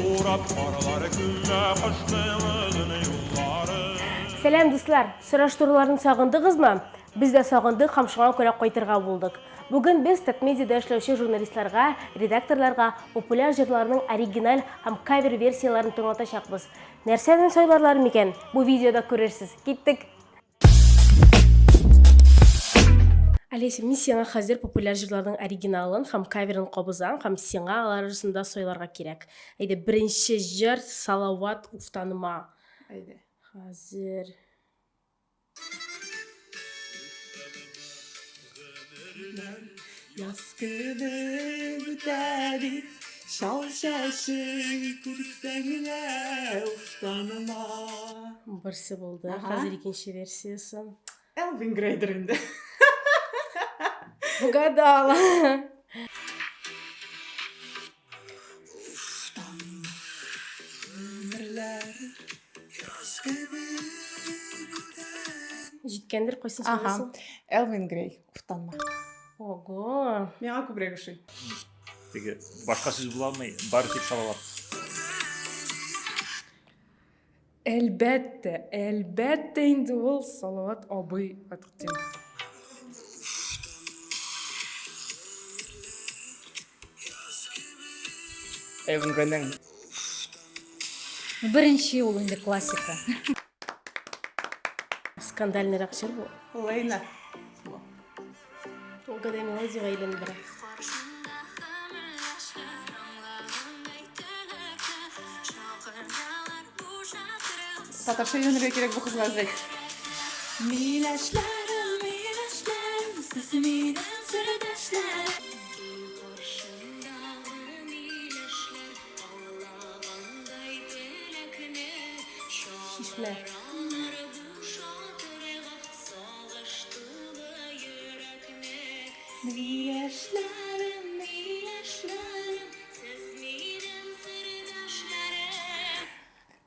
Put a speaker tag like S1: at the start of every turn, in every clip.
S1: Урап карлар күмә кышның озын юллары.
S2: Сәлам, дуслар! Сораштыруларны сагындыгызмы? Без дә сагындык һәм шуңа күрә кайтырга булдык. Бүген без Татмедиада эшләүче журналистларга, редакторларга популяр җырларның оригиналь һәм кавер версияләрен тыңлатачакбыз. Нәрсәдән сайларлар микән? Бу видеода күрерсез. Киттек! Олеся, мин сиңа хәзер популяр җырларның оригиналын һәм каверын кабызам һәм сиңа алар арасында сайларга кирәк. Әйдә, беренче җыр Салават Уфтаныма.
S3: Әйдә.
S2: Хәзер.
S3: Яз кебек үтә бит, чал чәчең күрсәң генә уфтаныма.
S2: Берсе булды. Хәзер икенче версиясе.
S3: Элвин Грейдер инде.
S2: Угадала. Җиткәндер, кайсын
S3: Ага.
S2: сайлыйсың?
S3: Элвин Грей, уфтанма.
S2: Ого.
S3: Миңа күбрәк ошый.
S4: Теге башка сүз була алмый, бары тик Салават.
S5: Әлбәттә, әлбәттә инде ул Салават абый Фатхетдинов.
S6: Элвин Грейның
S7: Беренче ул инде классика.
S2: Скандальныйрак җыр бу.
S3: Лейна.
S2: Угадай мелодияга әйләнеп бара.
S3: Татарча өйрәнергә кирәк бу кызга әзрәк. Миләшләрем, миләшләрем, сез минем сердәшләрем.
S2: Чишмә.
S3: Миләшләрем, миләшләрем, сез минем сердәшләрем.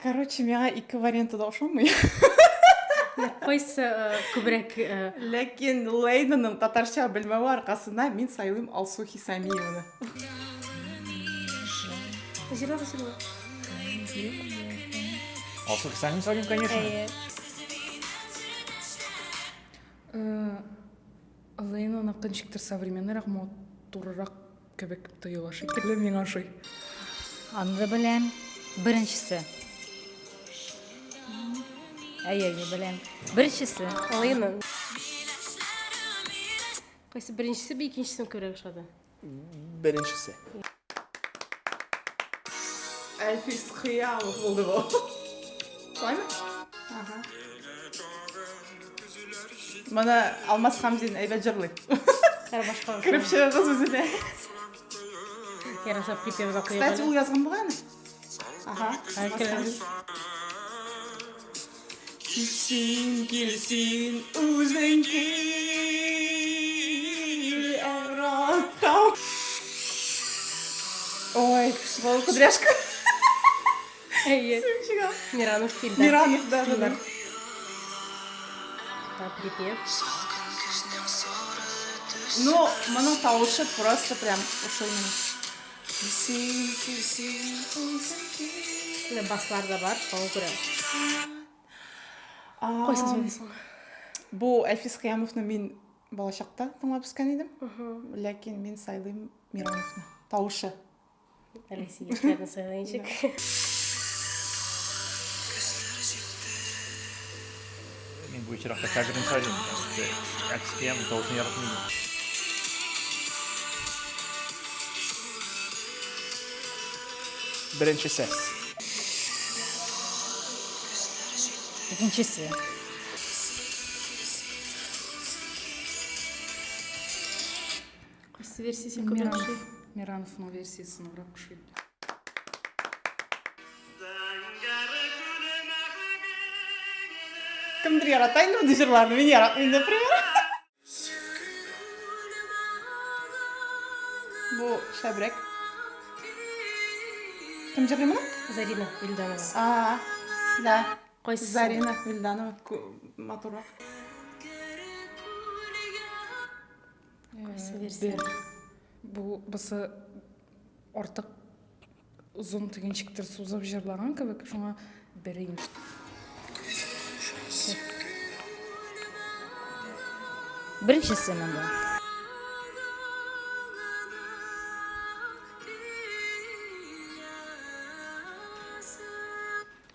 S3: Короче, миңа ике варианты да ошамый.
S2: Кайсы күбрәк?
S3: Ләкин Лейнаның татарча белмәве аркасында мин сайлыйм Алсу Хисамиеваны.
S2: Җырла, җырла.
S4: Алсу Хисамиеваны сайлыйм, конечно.
S2: Әйе.
S5: Лейнаныкы ничектер современныйрак, матуррак кебек тоела шикелле, миңа ошый.
S7: Аны да беләм. Беренчесе. Әйе, әйе, беләм. Беренчесе.
S2: Лейна. Кайсы беренчесе, икенчесен күбрәк ошады?
S6: Беренчесе.
S3: Әлфис Кыямов булды бу. Шулаймы? Ага. Моны Алмаз Хамзин әйбәт җырлый.
S2: Башка.
S3: Кереп чыгыгыз үзенә.
S2: Яраса припев да
S3: Кстати, ул язган бугай аны. Ага. Алмаз Хамзин. Килсин, килсин, үзең кил, Әмраттау. Ой, был кудряшка.
S2: Әйе.
S3: Чыга.
S2: Миранов фильмда.
S3: Миранов, да, да, да.
S2: Да, припев.
S3: Ну, моның тавышы просто прям ошый миңа. Килсин, килсин, үзең кил.
S2: Менә баслар да бар, шуңа күрә. Кайсын сайлыйсың?
S3: Бу Әлфис Кыямовны мин балачакта тыңлап үскән идем. Ләкин мин сайлыйм Мирановны. Тавышы.
S2: Олеся яшьләрне сайлый ничек?
S4: Мин бу очракта каверын сайлыйм. Әлфис Кыямов тавышын яратмыйм.
S6: Беренчесе.
S7: Икенчесе.
S2: Кайсы версиясе күбрәк ошый?
S5: Мирановның версиясе ныграк ошый.
S3: Кемдер ярата инде мондый җырларны, мин яратмыйм, например. Бу шәбрәк. Кем җырлый моны?
S2: Зарина Вильданова.
S3: А, да.
S2: Кайсысы?
S3: Зарина Вильданова матуррак.
S2: Кайсы версия?
S5: Бер. Бу бусы артык озын теге ничектер сузып җырлаган кебек, шуңа беренче.
S7: Беренчесе монда.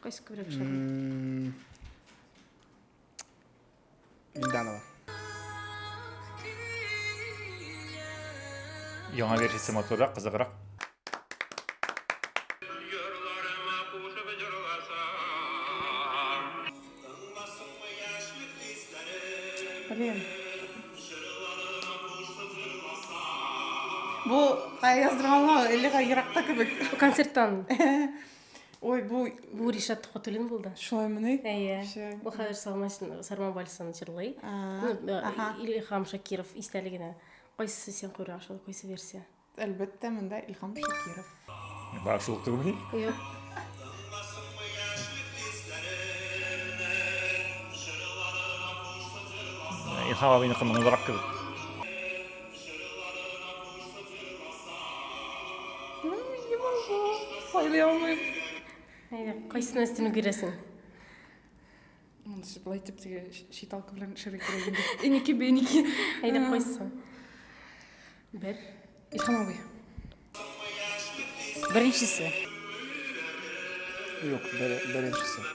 S2: Кайсы күбрәк ошады?
S6: Вильданова.
S4: Яңа версиясе матуррак, кызыграк.
S3: Блин. Бу кая яздырганлар, әллә кая еракта кебек.
S2: Концерттан.
S3: Ой, бу
S2: Бу Ришат Тухватуллин булды.
S3: Шулаймыни?
S2: Әйе.
S3: Вообще.
S2: Бу хәзер Сарма Сарма вальсын җырлый.
S3: А,
S2: Ну, э,
S3: аха.
S2: Илһам Шакиров истәлегенә. Кайсы син куйрак шул, кайсы версия?
S3: Әлбәттә, монда Илһам Шакиров.
S4: Бар шул ук түгелмени?
S2: Юк.
S4: Илһам абыйныкы моңлырак кебек.
S3: Не могу, сайлый алмыйм.
S2: Әйдә, кайсына өстенлек бирәсең?
S5: Монысы былай итеп теге щиталка белән эшләргә кирәк инде. Энеке, бенеке.
S2: Әйдә, кайсы? Бер.
S5: Илһам абый.
S7: Беренчесе.
S6: Юк, беренчесе.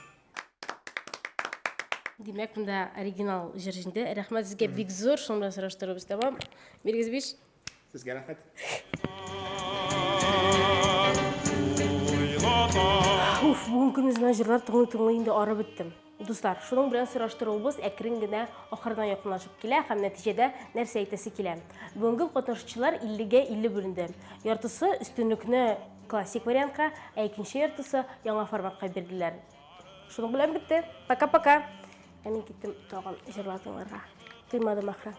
S2: Димәк, монда оригинал җыр җиңде. Рәхмәт сезгә бик зур. Шуның белән сораштыруыбыз тәмам. Бирегез биш.
S6: Сезгә рәхмәт.
S2: Уф, бүген көнебез белән җырлар тыңлый-тыңлый инде арып беттем. Дуслар, шуның белән сораштыруыбыз әкрен генә ахырына якынлашып килә һәм нәтиҗәдә нәрсә әйтәсе килә. Бүгенге катнашучылар 50-гә 50 бүленде. Яртысы өстенлекне классик вариантка, ә икенче яртысы яңа форматка бирделәр. Шуның белән бетте. Пока-пока. Ә мин киттем тагын җырлар тыңларга. Туймадым ахры.